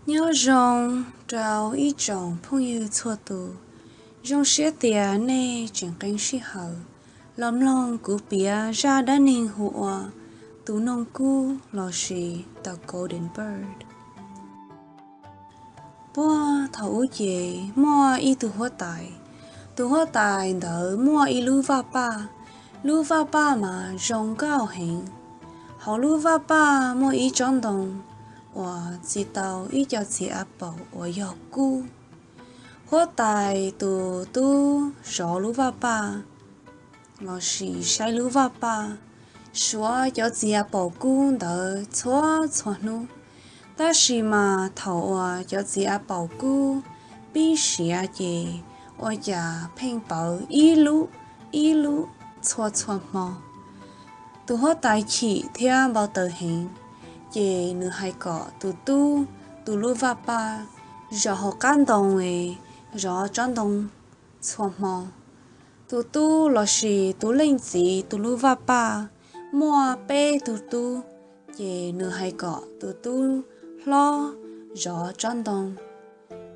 Nyob zoo rau ib tsoom phooj ywg txhua tus, zoo siab tias nej tseem qee sij hawm los mloog kuv piav zaj dab neeg hu ua tus noog kub lossis the golden bird. Puag thaum ub ces muaj ib tug huab tais, tus huab tais ntawd muaj ib lub vaj paj, lub vaj paj mas zoo nkauj heev. Hauv lub vaj paj muaj ib tsob ntoo uas txi tau ib co txiv a paum uas yog kub. Huab tais tus tub zov lub vaj paj lossis saib lub vaj paj, suav cov txiv a paum kub ntawd txhua txhua hnub. Tab sis mas thaum uas cov txiv a paum kub pib siav ces ua cas pheej pawv ib lub ib lub txhua txhua hmo. Tus huab tais chim thiab npau taws heev, ces nws hais kom tus tub tus lub vaj paj zov hauv qab ntoo es zov tsob ntoo txhua hmo. Tus tub lossis tus leej txiv tus lub vaj paj muaj peb tug tub, ces nws hais kom tus tub hlob zov tsob ntoo.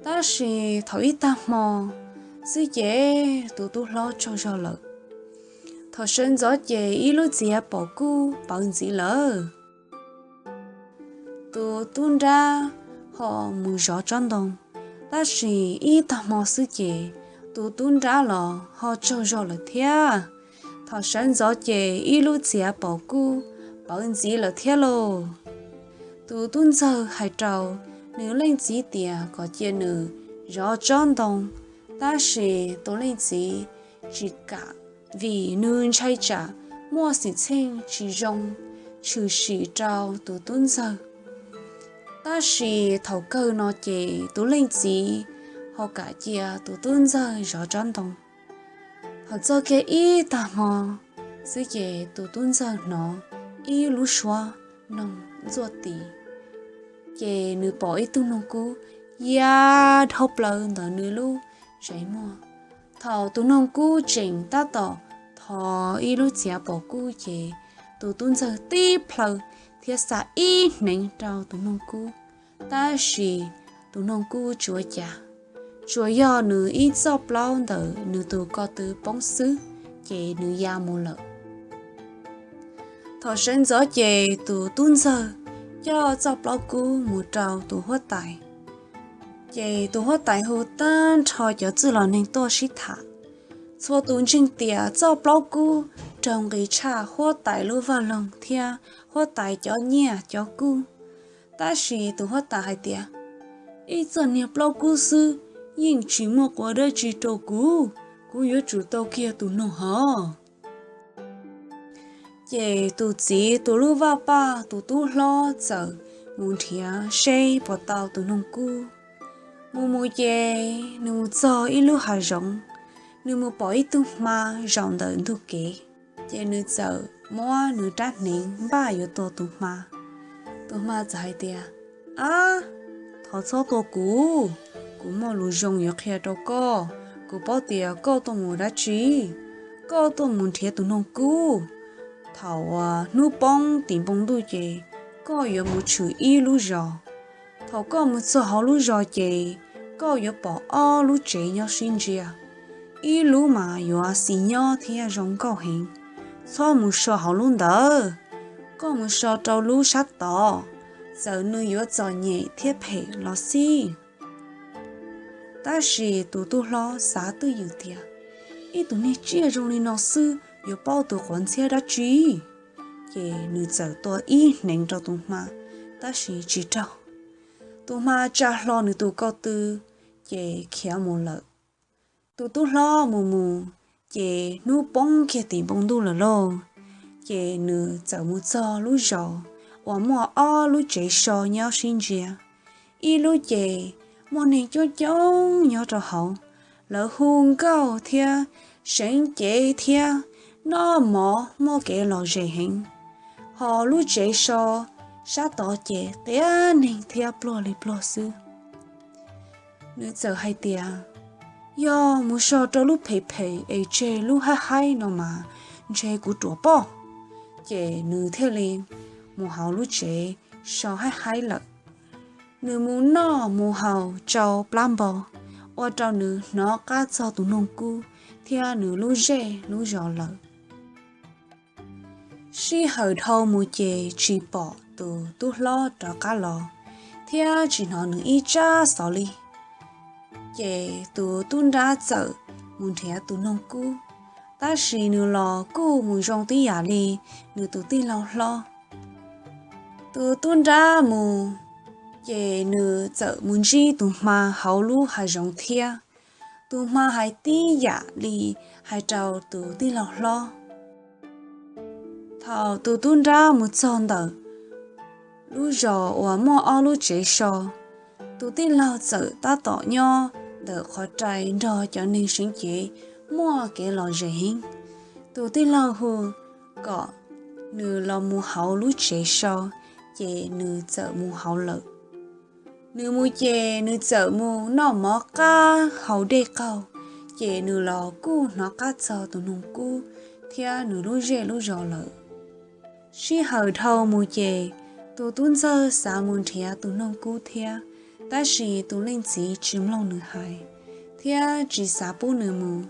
Tab sis thaum ib tag hmo xwb ces tus tub hlob tsaug zog lawm. Thaum sawv ntxov ces ib lub txiv a paum kub pawv ntxiv lawm. Tus tub nrab ho mus zov tsob ntoo, tab sis ib tag hmo xwb ces tus tub nrab los ho tsaug zog lawm thiab. Thaum sawv ntxov ces ib lub txiv a paum kub pawv ntxiv lawm thiab lauj. Tus tub ntxawg hais rau nws leej txiv tias kom cia nws zov tsob ntoo, tab sis tus leej txiv tsis kam, vim nws ntshai tsam muaj xwm txheej tsis zoo tshwm sim rau tus tub ntxawg. Tab sis thaum kawg no ces tus leej txiv ho kam cia tus tub ntxawg zov tsob ntoo. Thaum txog kiag ib tag hmo xwb ces tus tub ntxawg hnov ib lub suab noog ntxuaj tis, ces nws pom ib tug noog kub ya dhau plaws ntawm nws lub tsev muag. Thaum tus noog kub tseem tab tom thov ib lub txiv a paum kub ces tus tub ntxawg tib plhaw thiab xa ib hneev rau tus noog kub, tab sis tus noog kub tsis ua cas, tsuas yog nws ib txoj plaub ntawm nws tus ko tw poob xwb, ces nws ya mus lawm. Thaum sawv ntxov ces tus tub ntxawg coj txoj plaub kub mus rau tus huab tais, ces tus huab tais hu tag nrho cov txwj los neeg tuaj sib tham. Txhua tus ntseeg tias txoj plaub kub raug nqi tshaj huab tais lub vaj loog thiab huab tais cov nyiaj cov kub. Tab sis tus huab tais hais tias, ib txoj niag plaub kub xwb yeej tsis muaj quav dab tsi rau kuv, kuv yuav tsum tau kiag tus noog hov. Ces tus txiv tus lub vaj paj tus tub hlob txawm mus nrhiav seb puas tau tus noog kub. Mus mus ces nws mus txog ib lub hav zoov, nws mus pom ib tug hma zaum ntawm ntug kev. Ces nws txawm muab nws rab hneev npaj yuav tua tus hma. Tus hma txawm hais tias, ab, thov txhob tua kuv, kuv muaj lus zoo yuav qhia rau koj. Kuv paub tias koj tuaj mus dab tsi, koj tuaj mus nrhiav tus noog kub. Thaum uas hnub poob tim npoo ntuj ces koj yuav mus tshwm ib lub zos. Thaum koj mus txog hauv lub zos ces koj yuav pom ob lub tsev nyob sib ntsia. Ib lub mas yuav xis nyob thiab zoo nkauj heev. Txhob mus so hauv lub ntawd, koj mus so rau lub sab tod, txawm nws yuav txom nyem thiab phem los xij. Tab sis tus tub hlob xav twj ywm tias, ib tug niag tsiaj zoo li no xwb yuav paub tus quav ntxhiab dab tsi? Ces nws txawm tua ib hneev rau tus hma, tab sis tsis raug. Tus hma tsa hlo nws tus ko tw, ces khiav mus lawm. Tus tub hlob mus mus, ces hnub poob kiag tim npoo ntuj lawm lauj. Ces nws txawm mus txog lub zos uas muaj ob lub tsev so nyob sib ntsia. Ib lub ces muaj neeg coob coob nyob rau hauv, lawv hu nkauj thiab seev cev thiab noj mov muaj kev lom zem heev. Ho lub tsev so sab tod ces qias neeg thiab pluag li pluag xwb. Nws txawm hais tias, yog mus so rau lub phem phem es tseg lub haib haib no mas ntshe kuv ruam poj. Ces nws thiaj li mus hauv lub tsev so haib haib lawm. Nws mus noj mus haus tsau plab npog, ua rau nws hnov qab txog tus noog kub thiab nws lub zej lub zos lawm. Sij hawm dhau mus ces tsis pom tus tub hlob rov qab los, thiab tsis hnov nws ib tsab xov li. Ces tus tub nrab txawm mus nrhiav tus noog kub, tab sis nws los kuj mus zoo tib yam li nws tus tij laug hlob. Tus tub nrab mus, ces nws txawm mus ntsib tus hma hauv lub hav zoov thiab. Tus hma hais tib yam li hais rau tus tij laug hlob. Thaum tus tub nrab mus txog ntawm lub zos uas muaj ob lub tsev so, tus tij laug txawm tab tom nyob ntawm qhov rai nrog cov neeg seev cev muaj kev lom zem heev. Tus tij laug hu kom nws los mus hauv lub tsev so, ces nws txawm mus hauv lawm. Nws mus ces nws txawm mus noj mov qab haus dej qaug, ces nws los kuj hnov qab txog tus noog kub thiab nws lub zej lub zos lawm. Sij hawm dhau mus ces tus tub ntxawg xav mus nrhiav tus noog kub thiab, tab sis tus leej txiv tsis mloog nws hais, thiab tsis xav pub nws mus,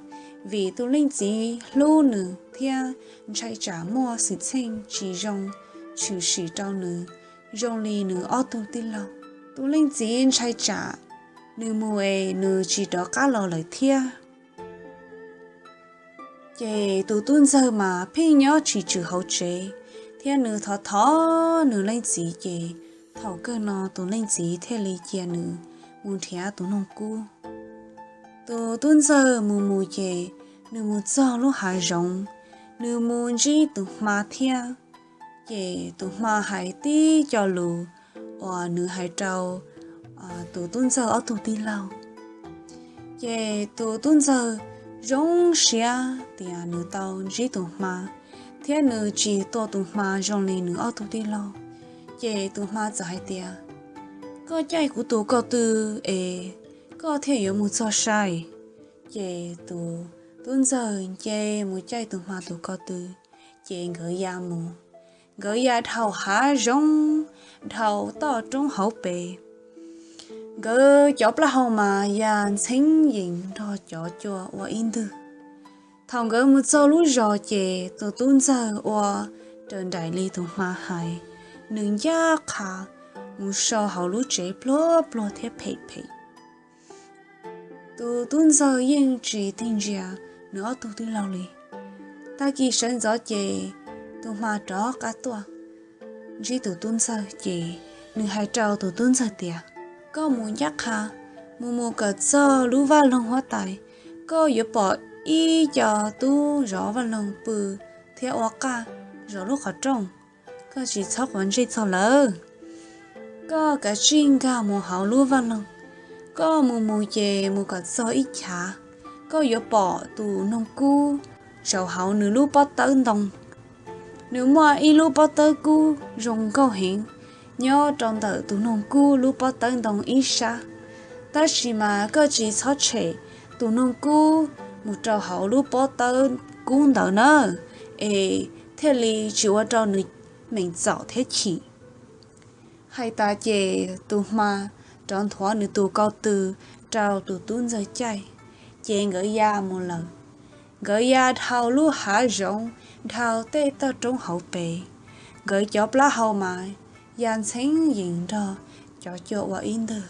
vim tus leej txiv hlub nws thiab ntshai tsam muaj xwm txheej tsis zoo tshwm sim rau nws zoo li nws ob tug tij laug. Tus leej txiv ntshai tsam nws mus es nws tsis rov qab los lawm thiab. Ces tus tub ntxawg mas pheej nyob tsis tswm hauv tsev, thiab nws thov thov nws leej txiv ces thaum kawg no tus leej txiv thiaj li cia nws mus nrhiav tus noog kub. Tus tub ntxawg mus mus ces nws mus txog lub hav zoov, nws mus ntsib tus hma thiab. Ces tus hma hais tib co lus uas nws hais rau tus tub ntxawg ob tug tij laug. Ces tus tub ntxawg zoo siab tias nws tau ntsib tus hma, thiab nws tsis tua tus hma zoo li nws ob tug tij laug. Ces tus hma txawm hais tias, koj caij kuv tus ko tw es koj thiaj yuav mus txog sai. Ces tus tub ntxawg nce mus caij tus hma tus ko tw, ces nkawd ya mus. Nkawd ya dhau hav zoov, dhau toj roob hauv pes. Nkawd cov plaub hau mas ya ntxheeb yees nrog cov cua ua ib ntwg. Thaum nkawd mus txog lub zos ces tus tub ntxawg ua raws nraim li tus hma hais, nws ncaj qha mus so hauv lub tsev pluag pluag thiab phem phem. Tus tub ntxawg yeej tsis tig ntsia nws ob tug tij laug li. Tag kis sawv ntxov ces tus hma rov qab tuaj ntsib tus tub ntxawg ces nws hais rau tus tub ntxawg tias, koj mus ncaj qha, mus mus kom txog lub vaj loog huab tais, koj yuav pom ib co tub zov vaj loog pw thiab ua qaj zov lub qhov rooj. Koj tsis txhob quav ntsej txog lawv. Koj kav tsij nkag mus hauv lub vaj loog. Koj mus mus ces mus kom txog ib chav, koj yuav pom tus noog kub zaum hauv nws lub pob tawb ntoo. Nws muaj ib lub pob tawb kub zoo nkauj heev nyob rau ntawm tus noog kub lub pob tawb ntoo ib sab. Tab sis mas koj tsis txhob tshem tus noog kub mus rau hauv lub pob tawb kub ntawd na, es thiaj li tsis ua rau nws meem txaum thiab chim. Hais tas ces tus hma rov nthuav nws tus ko tw rau tus tub ntxawg caij, ces nkawd ya mus lawm. Nkawd ya dhau lub hav zoov, dhau tej toj roob hauv pes, nkawd cov plaub hau mas ya ntxheeb yees nrog cov cua ua ib ntwg.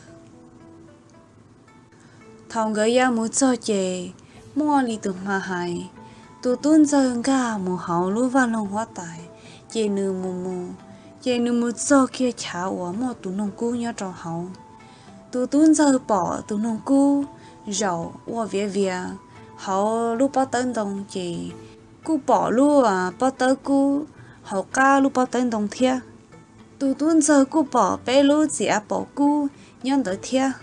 Thaum nkawd ya mus txog ces muaj li tus hma hais, tus tub ntxawg nkag mus hauv lub vaj loog huab tais, ces nws mus mus, ces nws mus txog kiag chav uas muaj tus noog kub nyob rau hauv. Tus tub ntxawg pom tus noog kub zaum ua viav vias hauv lub pob tawb ntoo, ces kuj pom lub pob tawb kub hauv qab lub pob tawb ntoo thiab. Tus tub ntxawg kuj pom peb lub txiv av pom kub nyob ntawd thiab.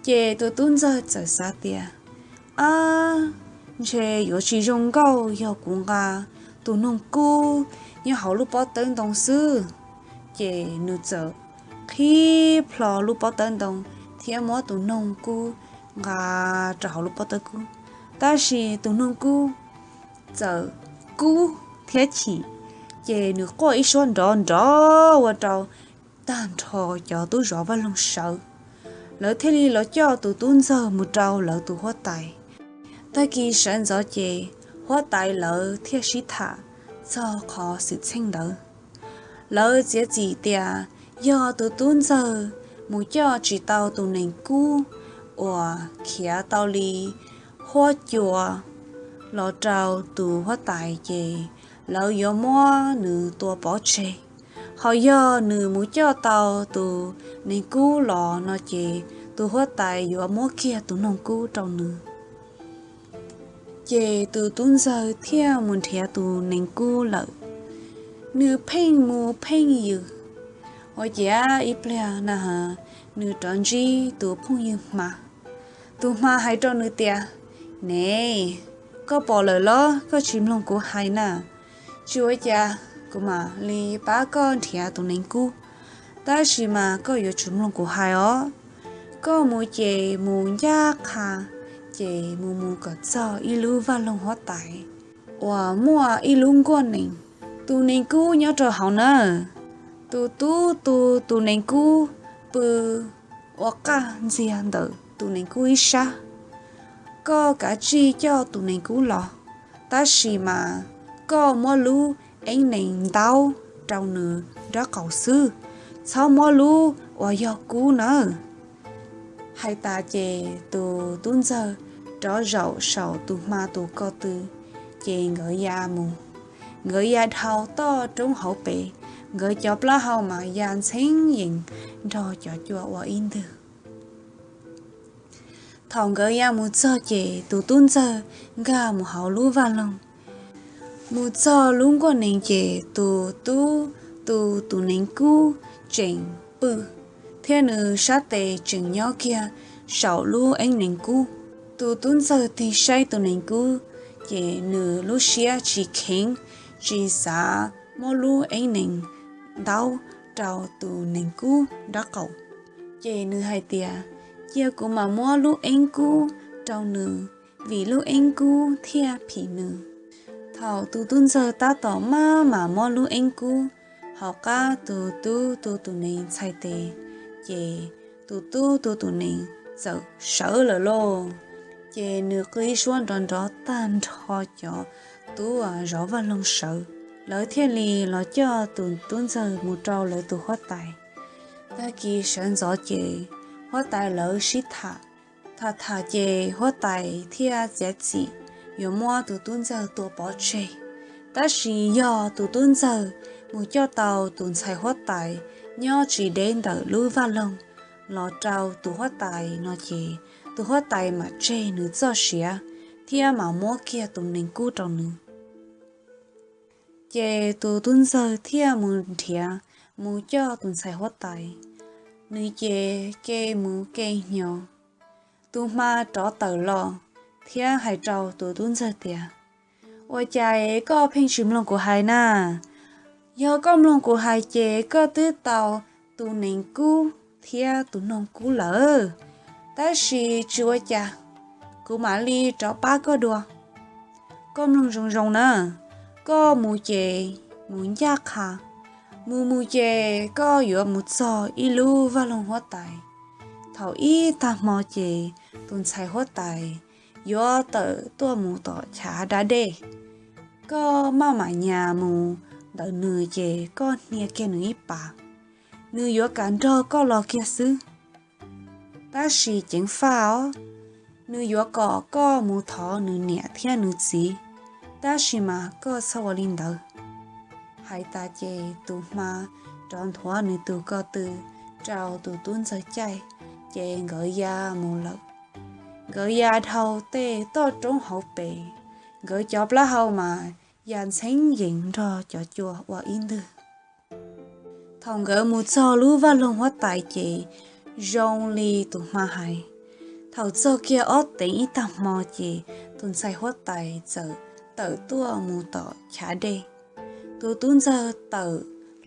Ces tus tub ntxawg txawm xav tias, ab, ntshe yuav tsis zoo nkauj yog kuv nqa tus noog kub nyob hauv lub pob tawb ntoo xwb. Ces nws txawm qhib plho lub pob tawb ntoo thiab muab tus noog kub nqa rau hauv lub pob tawb kub. Tab sis tus noog kub txawm kub thiab chim, ces nws quaj ib suab nrov nrov ua rau tag nrho cov tub zov vaj loog sawv, lawv thiaj li los coj tus tub ntxawg mus rau lawv tus huab tais. Tag kis sawv ntxov ces huab tais lawv thiaj sib tham txog qhov xwm txheej ntawd. Lawv txiav txim tias yog tus tub ntxawg mus coj tsis tau tus nees kub uas khiav tau li huab cua los rau tus huab tais ces lawv yuav muab nws tua pov tseg. Ho yog nws mus coj tau tus nees kub los no ces tus huab tais yuav muab kiag tus noog kub rau nws. Ces tus tub ntxawg thiaj mus nrhiav tus nees kub lawm. Nws pheej mus pheej ywg, ua ciav ib pliag na, nws rov ntsib tus phooj ywg hma. Tus hma hais rau nws tias, Ne, koj pom lawm los koj tsis mloog kuv hais na? Tsis ua cas, kuv mam li pab koj nrhiav tus nees kub, tab sis mas koj yuav tsum mloog kuv hais os. Koj mus ces mus ncaj qha, ces mus mus kom txog ib lub vaj loog huab tais uas muaj ib lub nkuaj nees, tus nees kub nyob rau hauv na. Tus tub tu tus nees kub pw ua qaj ntxiag ntawm tus nees kub ib sab. Koj kav tsij coj tus nees kub los, tab sis mas koj muab lub eeb nees ntaub rau nws nraub qaum xwb, txhob muab lub uas yog kub nawb. Hais tas ces tus tub ntxawg rov zaum saum tus hma tus ko tw, ces nkawd ya mus. Nkawd ya dhau toj roob hauv pes, nkawd cov plaub hau mas ya ntxheeb yees nrog cov cua ua ib ntwg. Thaum nkawd ya mus txog ces tus tub ntxawg nkag mus hauv lub vaj loog. Mus txog lub nkuaj nees ces tus tub tu tus nees kub tseem pw, thiab nws sab tes tseem nyob kiag saum lub eeb nees kub. Tus tub ntxawg tig saib tus nees kub, ces nws lub siab tsis kheev, tsis xav muab lub eeb nees ntaub rau tus nees kub nraub qaum. Ces nws hais tias, Cia kuv mam muab lub eeb kub rau nws, vim lub eeb kub thiaj phim nws. Thaum tus tub ntxawg tab tom maj mam muab lub eeb kub hauv qab tus tub tu tus nees txhais tes, ces tus tub tu tus nees txawm sawv lawm lauj. Ces nws qw ib suab nrov nrov tag nrho cov tub zov vaj loog sawv, lawv thiaj li los coj tus tub ntxawg mus rau lawv tus huab tais. Tag kis sawv ntxov ces huab tais lawv sib tham, tham tham ces huab tais thiaj txiav txim yuav muab tus tub ntxawg tua pov tseg. Tab sis yog tus tub ntxawg mus coj tau tus ntxhais huab tais nyob tsis deb ntawm lub vaj loog los rau tus huab tais no ces tus huab tais mam tseg nws txoj sia thiab mam muab kiag tus nees kub rau nws. Ces tus tub ntxawg thiaj mus nrhiav, mus coj tus ntxhais huab tais. Nws ces ke mus ke hnyo, tus hma rov tawm los thiab hais rau tus tub ntxawg tias, Ua cas es koj pheej tsis mloog kuv hais na? Yog koj mloog kuv hais ces koj twb tau tus nees kub thiab tus noog kub lawm. Tab sis tsis ua cas, kuv mam li rov pab koj dua. Koj mloog zoo zoo na, koj mus ces mus ncaj qha, mus mus ces koj yuav mus txog ib lub vaj loog huab tais. Thaum ib tag hmo ces tus ntxhais huab tais yuav tawm tuaj mus tom chav da dej. Koj maj mam nyas mus ntawm nws ces koj hnia kiag nws ib pas, nws yuav kam nrog koj los kiag xwb. Tab sis ceev faj os, nws yuav kom koj mus thov nws niam thiab nws txiv, tab sis mas koj txhob ua li ntawd. Hais tas ces tus hma rov nthuav nws tus ko tw rau tus tub ntxawg caij, ces nkawd ya mus lawm. Nkawd ya dhau tej toj roob hauv pes, nkawd cov plaub hau mas ya ntxheeb yees nrog cov cua ua ib ntwg. Thaum nkawd mus txog lub vaj loog huab tais ces zoo li tus hma hais. Thaum txog kiag ob teev ib tag hmo ces tus ntxhais huab tais txawm tawm tuaj mus tom chav dej. Tus tub ntxawg tawm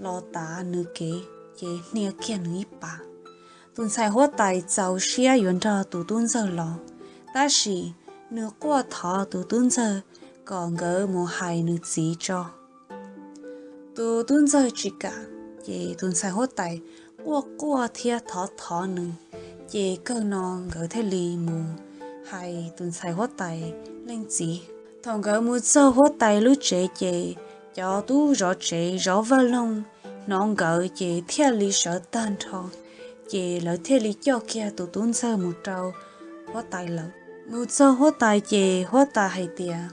los tav nws kev ces hnia kiag nws ib pas. Tus ntxhais huab tais txaus siab yuav nrog tus tub ntxawg los, tab sis nws quaj thov tus tub ntxawg kom nkawd mus hais nws txiv tso. Tus tub ntxawg tsis kam, ces tus ntxhais huab tais quaj quaj thiab thov thov nws. Ces kawg no nkawd thiaj li mus hais tus ntxhais huab tais leej txiv. Thaum nkawd mus txog huab tais lub tsev ces cov tub zov tsev zov vaj loog hnov nkawd ces thiaj li sawv tag nrho. Ces lawv thiaj li coj kiag tus tub ntxawg mus rau huab tais lawm. Mus txog huab tais ces huab tais hais tias,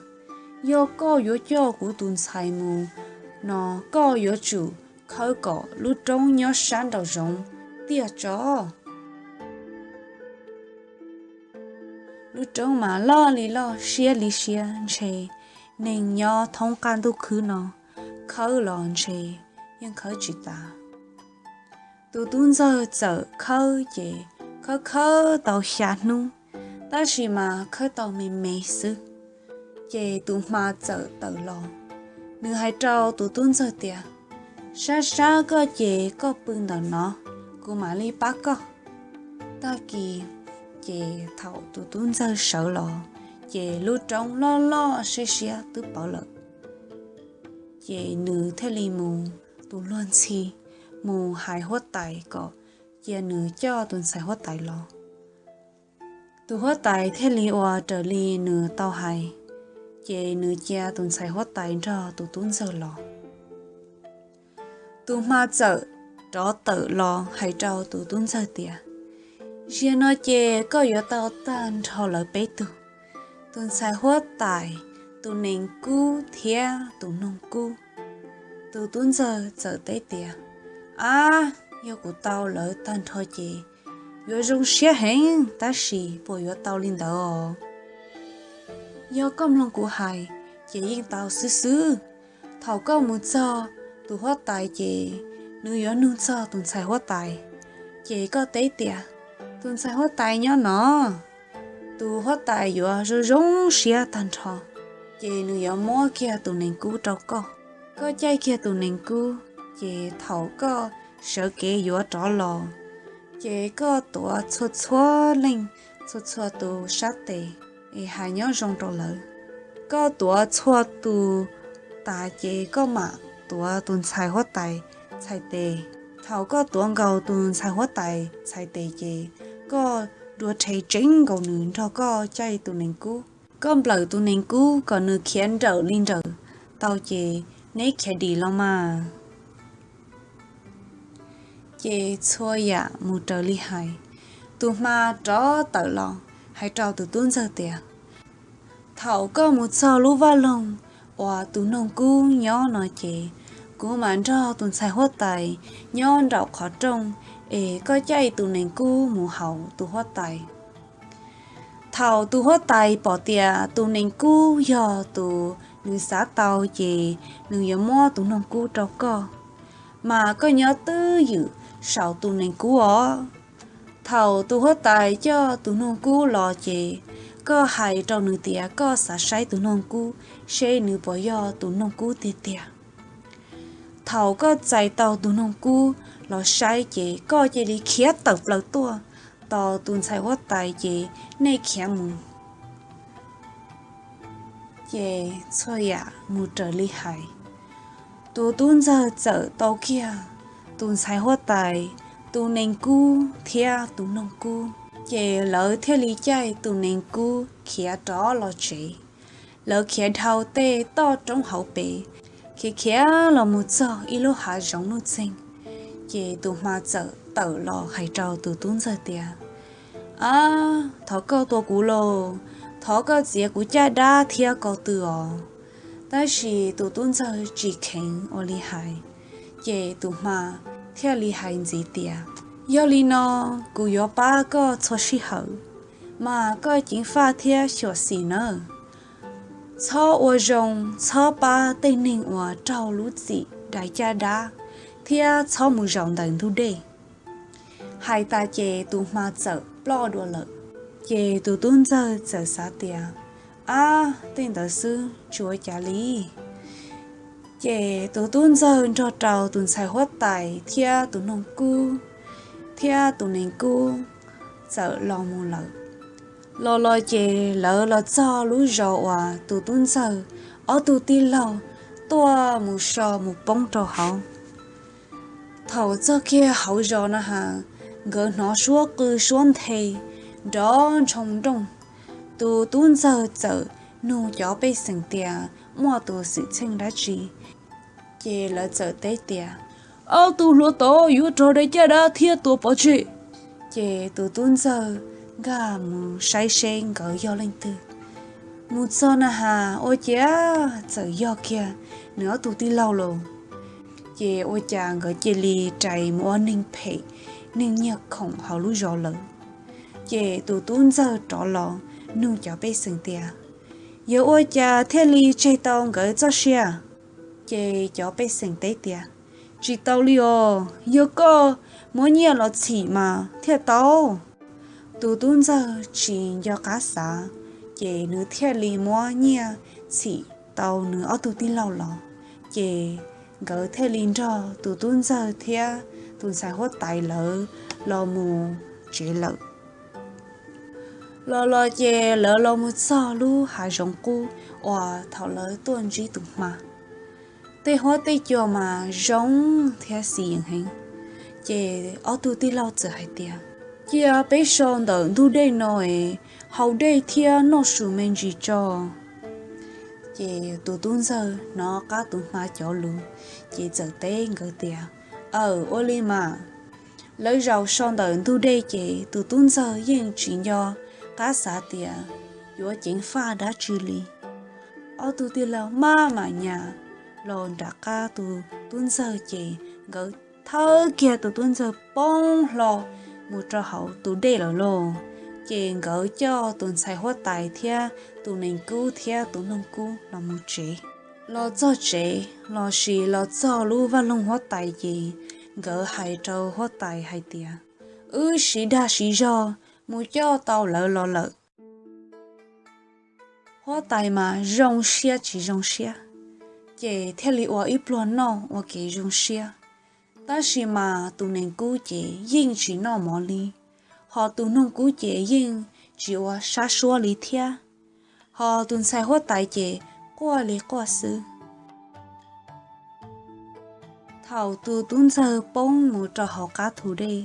yog koj yuav coj kuv tus ntxhais mus no, koj yuav tsum khawb kom lub roob nyob sab nraum zoov tiaj tso. Lub roob mas loj li loj siab li siab, ntshe neeg nyob thoob qab ntuj khwb no khawb los ntshe yeej khawb tsis tas. Tus tub ntxawg txawm khawb ces khawb khawb tau xya hnub, tab sis mas khawb tau me me xwb. Ces tus hma txawm tawm los, nws hais rau tus tub ntxawg tias, sab sab koj ces koj pw ntawm no, kuv mam li pab koj. Tag kis ces thaum tus tub ntxawg sawv los, ces lub roob loj loj siab siab twb pawv lawm. Ces nws thiaj li mus tus luag ntxhi mus hais huab tais kom cia nws coj tus ntxhais huab tais los. Tus huab tais thiaj li ua raws li nws tau hais, ces nws cia tus ntxhais huab tais nrog tus tub ntxawg los. Tus hma txawm rov tawm los hais rau tus tub ntxawg tias, ziag no ces koj yuav tau tag nrho lawv peb tug, tus ntxhais huab tais, tus nees kub thiab tus noog kub. Tus tub ntxawg txawm teb tias, ab, yog kuv tau lawv tag nrho ces yuav zoo siab heev, tab sis puas yuav tau li ntawd os? Yog koj mloog kuv hais ces yeej tau xwb xwb. Thaum koj mus txog tus huab tais ces nws yuav nug txog tus ntxhais huab tais, ces koj teb tias, tus ntxhais huab tais nyob no. Tus huab tais yuav zoo zoo siab tag nrho, ces nws yuav muab kiag tus nees kub rau koj. Koj caij kiag tus nees kub, ces thaum koj sawv kev yuav rov los, ces koj tuav txhua txhua leej, txhua txhua tus sab tes, es hais nyob zoo rau lawv. Koj tuav txhua tus tas ces koj mam tuav tus ntxhais huab tais txhais tes. Thaum koj tuav nkaus tus ntxhais huab tais txhais tes ces koj dua rhe tseeb nkaus nws nrog koj caij tus nees kub. Koj nplawm tus nees kub kom nws khiav nrawm li nrawm tau ces neb khiav dim los mas. Ces txhua yam mus raws li hais, tus hma rov tawm los hais rau tus tub ntxawg tias, thaum koj mus txog lub vaj loog uas tus noog kub nyob no ces kuv mam nrog tus ntxhais huab tais nyob nraum qhov rooj, es koj caij tus nees kub mus haum tus huab tais. Thaum tus huab tais pom tias tus nees kub yog tus nws xav tau ces nws yuav muab tus noog kub rau koj, mas koj nyob twj ywm saum tus nees kub os. Thaum tus huab tais coj tus noog kub los ces koj hais rau nws tias koj xav saib tus noog kub seb nws puas yog tus noog kub tiag tiag. Thaum koj txais tau tus noog kub los saib ces koj cia li khiav tawm plaws tuaj, tos tus ntxhais huab tais ces nej khiav mus. Ces txhua yam mus raws li hais, tus tub ntxawg txawm tau kiag tus ntxhais huab tais, tus nees kub thiab tus noog kub, ces lawv thiaj li caij tus nees kub khiav rov los tsev. Lawv khiav dhau tej toj roob hauv pes, khiav khiav los mus txog ib lub hav zoov nuj txeeg, ces tus hma txawm tawm los hais rau tus tub ntxawg tias, ab, thov koj tua kuv lauj, thov koj txiav kuv caj dab thiab ko tw os. Tab sis tus tub ntxawg tsis kheev ua li hais, ces tus hma thiaj li hais ntxiv tias, yog li no, kuv yuav pab koj txhua sij hawm, mas koj ceev faj thiab xyuam xim nawb. Txhob ua zoo, txhob pab tej neeg uas raug lub txim dai caj dab, thiab txhob mus zaum ntawm ntug dej. Hais tas ces tus hma txawm ploj dua lawm. Ces tus tub ntxawg txawm xav tias, ab, tej ntawd xwb tsis ua cas li. Ces tus tub ntxawg nrog rau tus ntxhais huab tais thiab tus noog kub thiab tus nees kub txawm los mus lawm. Los los ces lawv los txog lub zos uas tus tub ntxawg ob tug tij laug tuaj mus so mus poob rau hauv. Thaum txog kiag hauv zos na has, nkawd hnov suab qw suab nthe nrov ntshoo nrooj. Tus tub ntxawg txawm nug cov pej xeem tias muaj tus xwm txheej dab tsi, ces lawv txawm teb tias, Ob tug hluav taws yuav raug dej caj dab thiab tua pov tseg. Ces tus tub ntxawg nkag mus saib seb nkawd yog leej twg. Mus txog na has ua ciav txawm yog kiag nws ob tug tij laug lawm. Ces ua cas nkawd cia li rais mus ua neeg phem, neeg nyiag khoom hauv lub zos lawm. Ces tus tub ntxawg rov los nug cov pej xeem tias, Yog ua cas thiaj li tseg tau nkawd txoj sia? Ces cov pej xeem teb tias, Tsis tau li os, yog koj muab nyiaj los txhim mas thiaj tau. Tus tub ntxawg tsis nco qab xav, ces nws thiaj li muab nyiaj txhim tau nws ob tug tij laug los. Ces nkawd thiaj li nrog tus tub ntxawg thiab tus ntxhais huab tais lawv los mus tsev lawm. Los los ces lawv los mus txog lub hav zoov qub uas thaum lawv tuaj ntsib tus hma. Tej huab tej cua mas zoo thiab xis yees heev. Ces ob tug tij laug txawm hais tias, Cia peb so ntawm ntug dej no es haus dej thiab noj su me ntsis tso. Ces tus tub ntxawg hnov qab tus hma cov lus, ces txawm teb nkawd tias, Aw, ua li mas. Lawv zaum so ntawm ntug dej ces tus tub ntxawg yeej tsis nco qab xav tias yuav ceev faj dab tsi li. Ob tug tij laug maj mam nyas los nram qab tus tub ntxawg ces nkawd thawb kiag tus tub ntxawg poob hlo mus rau hauv tus dej lawm lauj. Ces nkawd coj tus ntxhais huab tais thiab tus nees kub thiab tus noog kub los mus tsev. Los txog tsev lossis los txog lub vaj loog huab tais ces nkawd hais rau huab tais hais tias, Wb siv dag siv zog mus coj tau lawv los lawm. Huab tais mas zoo siab tsis zoo siab, ces thiaj li ua ib pluag noj ua kev zoo siab. Tab sis mas tus nees kub ces yeej tsis noj mov li, ho tus noog kub ces yeej tsis ua sab suab li thiab, ho tus ntxhais huab tais ces quaj li quaj xwb. Thaum tus tub ntxawg poob mus rau hauv qab tus dej,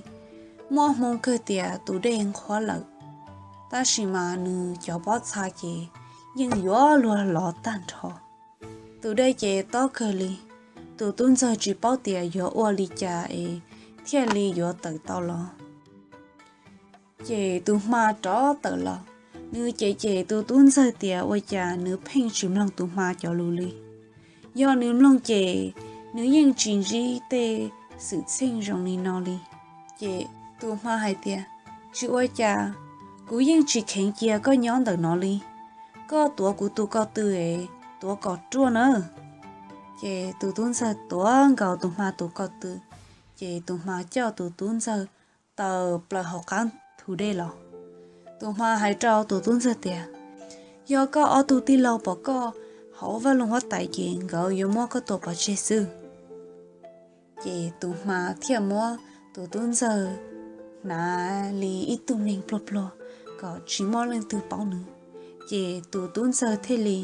muaj hmoo kawg tias tus dej nqhuab lawm, tab sis mas nws cov pob txha ces yeej yuav luag lov tag nrho. Tus dej ces tob kawg li, tus tub ntxawg tsis paub tias yuav ua li cas es thiaj li yuav tawm tau los. Ces tus hma rov tawm los, nws cem cem tus tub ntxawg tias ua cas nws pheej tsis mloog tus hma cov lus li. Yog nws mloog ces nws yeej tsis ntsib tej xwm txheej zoo li no li. Ces tus hma hais tias, Tsis ua cas, kuv yeej tsis kheev cia koj nyob ntawm no li. Koj tuav kuv tus ko tw es tuav kom ruaj nawb. Ces tus tub ntxawg tuav nkaus tus hma tus ko tw, ces tus hma coj tus tub ntxawg tawm plaws hauv qab tus dej los. Tus hma hais rau tus tub ntxawg tias, Yog koj ob tug tij laug pom koj hauv vaj loog huab tais ces nkawd yuav muab koj tua pov tseg xwb. Ces tus hma thiaj muab tus tub ntxawg hnav li ib tug neeg pluag pluag kom tsis muaj leej twg paub nws. Ces tus tub ntxawg thiaj li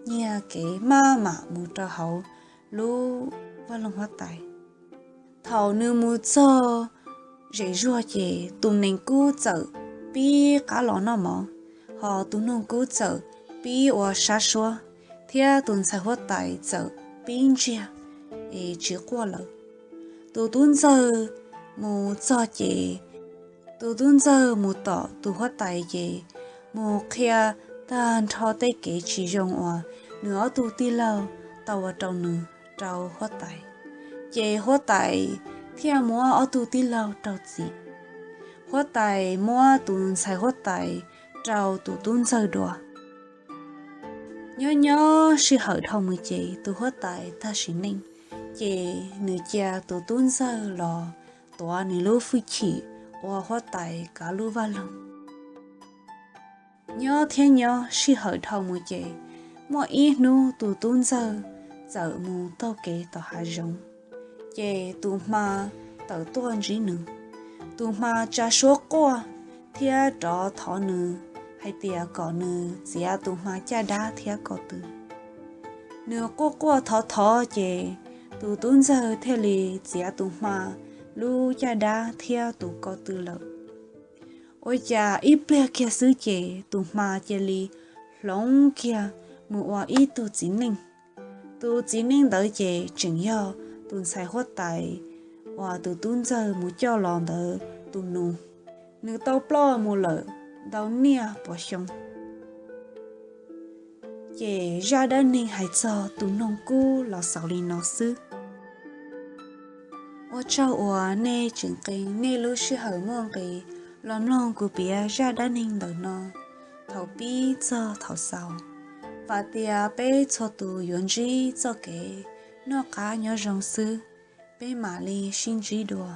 nyiag kev maj mam mus rau hauv lub vaj loog huab tais. Thaum nws mus txog zem zuag ces tus nees kub txawm pib qab los noj mov, ho tus noog kub txawm pib ua sab suab, thiab tus ntxhais huab tais txawm pib ntsiag es tsis quaj lawm. Tus tub ntxawg mus txog ces, tus tub ntxawg mus tom tus huab tais ces mus qhia tag nrho tej kev tsis zoo uas nws ob tug tij laug tau ua rau nws rau huab tais. Ces huab tais thiaj muab ob tug tij laug rau txim. Huab tais muab tus ntxhais huab tais rau tus tub ntxawg dua. Nyob nyob sij hawm dhau mus ces tus huab tais tag sim neej, ces nws cia tus tub ntxawg los tuav nws lub hwj chim ua huab tais kav lub vaj loog. Nyob thiab nyob sij hawm dhau mus ces muaj ib hnub tus tub ntxawg txawm mus taug kev tom hav zoov, ces tus hma tawm tuaj ntsib nws. Tus hma tsa suab quaj thiab rov thov nws hais tias kom nws txiav tus hma caj dab thiab ko tw. Nws quaj quaj thov thov ces Tus tub ntxawg thiaj li txiav tus hma lub caj dab thiab tus ko tw lawm. Ua cas ib pliag kiag xwb ces tus hma cia li hloov kiag mus ua ib tug txiv neej. Tus txiv neej ntawd ces tseem yog tus ntxhais huab tais uas tus tub ntxawg mus coj los ntawd tus nus. Nws tau ploj mus lawm ntau niaj puas xyoo. Ces zaj dab neeg hais txog tus noog kub los xaus li no xwb. Ua tsaug uas nej tseem qee nej lub sij hawm muaj nqis los mloog kuv piav zaj dab neeg ntawm no thaum pib txog thaum xaus. Vam tias peb txhua tus yuav ntsib txoj kev noj qab nyob zoo xwb. Peb mam li sib ntsib dua.